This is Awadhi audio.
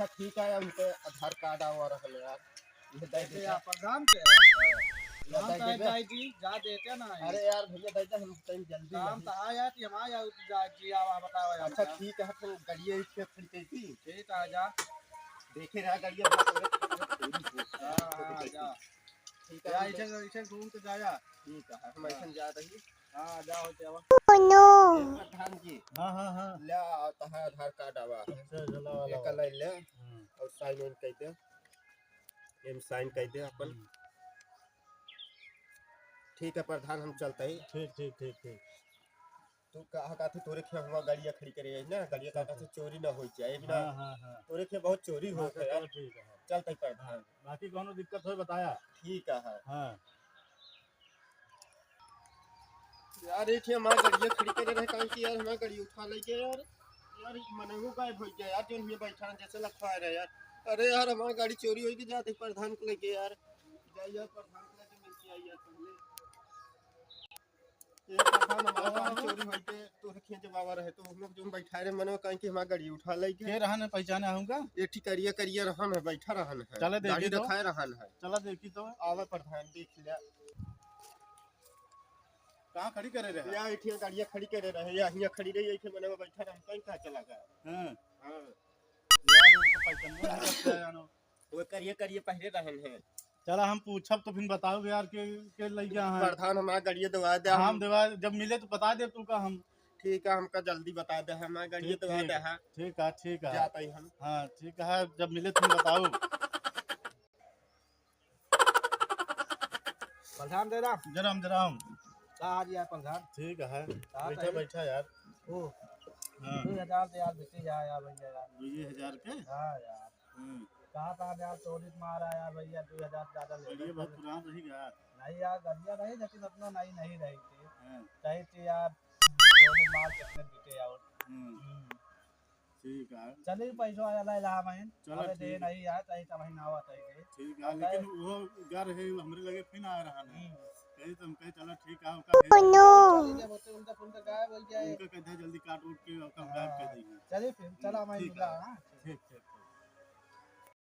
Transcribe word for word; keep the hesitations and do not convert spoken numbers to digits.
ठीक है, उनके आधार कार्ड आवा रहल यार, ये दे दे। प्रधान के हाँ, ये काम दे तो है दे। जाए जी, जा देते ना है। अरे यार भैया, दे दे, हम कहीं जल्दी काम नहीं। तो है यार, कि हम आ जाओ, जा जी, आवा, बताओ यार। अच्छा, ठीक है, फिर गाड़िया एक से खड़ी कर दी। ठीक है, जा। देखे रहा गाड़िया बहुत। हाँ, हाँ, जा। ठीक है, या हम ऐसे, ऐसे घूम के जाया। ठीक है, हम हाँ। ऐसे जा रही। हाँ, जाओ, जाओ। Oh no। ए, प्रधान जी। हाँ, हाँ, हाँ। ले, आता है आधार कार्ड आवा। अच्छा, चलो, एक लाओ। ले ले। हम्म। और साइन वाइन कर दे। एम साइन कर दे अपन। हम्म। ठीक है प्रधान, हम चलते ही। ठीक, ठीक, ठीक, ठीक। तू कहा का थे तोरे खे हुआ गाड़िया खड़ी करे है ना, गाड़िया का अच्छा, कहते अच्छा। चोरी ना हो जाए ना। हाँ, हाँ, हाँ। तोरे खे बहुत चोरी हाँ, हो तो गया। चलो ठीक है। चलते ही प्रधान। हाँ, बाकी कौनो दिक्कत हो बताया। ठीक है। हाँ। यार, एक ही हमार गाड़िया खड़ी करे रहे, काहे कि यार, हमार गाड़ी उठा लेके यार, यार, ई मनहू गायब हो गया यार, जो इनमें बैठा है, जैसे लखवाए रहे यार। अरे यार, हमार गाड़ी चोरी होई के जाते प्रधान को लेके यार, जाइए यार, प्रधान को लेके मिलके आई यार पहले। ये प्रधान, हमार गाड़ी चोरी होई के तोरे खेत जब आवा रहे, तो हम लोग जो बैठा रहे, मनवा काहे कि हमार गाड़ी उठा लेके। के रहन है, पहचाने आऊंगा? ये ठीक करिया, करिया रहन है, बैठा रहन है, चला देखी गाड़ी तो। रखाए रहन है। चला देखी तो। आवा प्रधान, देख लिया। कहाँ खड़ी करे रहे? या इठिया गाड़िया खड़ी करे रहे, या हिया खड़ी रही, इठे मनवा बैठा रहे, हम कहीं कहाँ चला गया? हाँ। हाँ। यार, उनको पहचान नहीं करते हैं, जानो। वो करिए, करिए पहले रहन है। चला, हम पूछब तो फिर बताओ यार, के, के लइ गया है? प्रधान, हमार गाड़िया दवा दे, हम हम देवा, जब मिले तो बता दे तू का हम। ठीक है, हमका जल्दी बता दे, हमार गाड़िया ठीक, दवा ठीक, दे है। ठीक है, ठीक है। जाता ही हम। हाँ, ठीक है, जब मिले तुम बताओ। प्रधान जय राम। जय राम, जय राम। का हाल यार प्रधान? ठीक है। का बैठा, कही? बैठा यार। ओ, हाँ। दुई हजार तो यार बीती जाए यार भैया यार। दुई हजार के? हाँ यार। हम्म। कहा था यार चोरी मारा यार भैया, दुई हजार ज्यादा ले गड़िया बहुत पुरान रही यार। नहीं यार, गड़िया रही लेकिन उतना नहीं, नहीं रही थी। हाँ। कही थी यार, चोरी मार कितने बीते यार। हम्म। हम्म। ठीक है। चलिए, पैसवा वाला इलाहा बहन। चलो, अबे दे ठीक है। नहीं यार, कहीं का महीना हुआ था ये। ठीक है, और लेकिन कहे वो घर है, हमरे लगे फिर आ रहा है। हम्म। कहे तो हम कहे, चलो ठीक है, ओका भेज देंगे। चलिए, जब होते उनका फोन का गायब हो गया है। उनका कहता है, जल्दी काट उठ के ओका गायब कर देंगे। चलिए फिर, हम्म, चला मैं ठीक मिला, है। हाँ। ठीक, ठीक।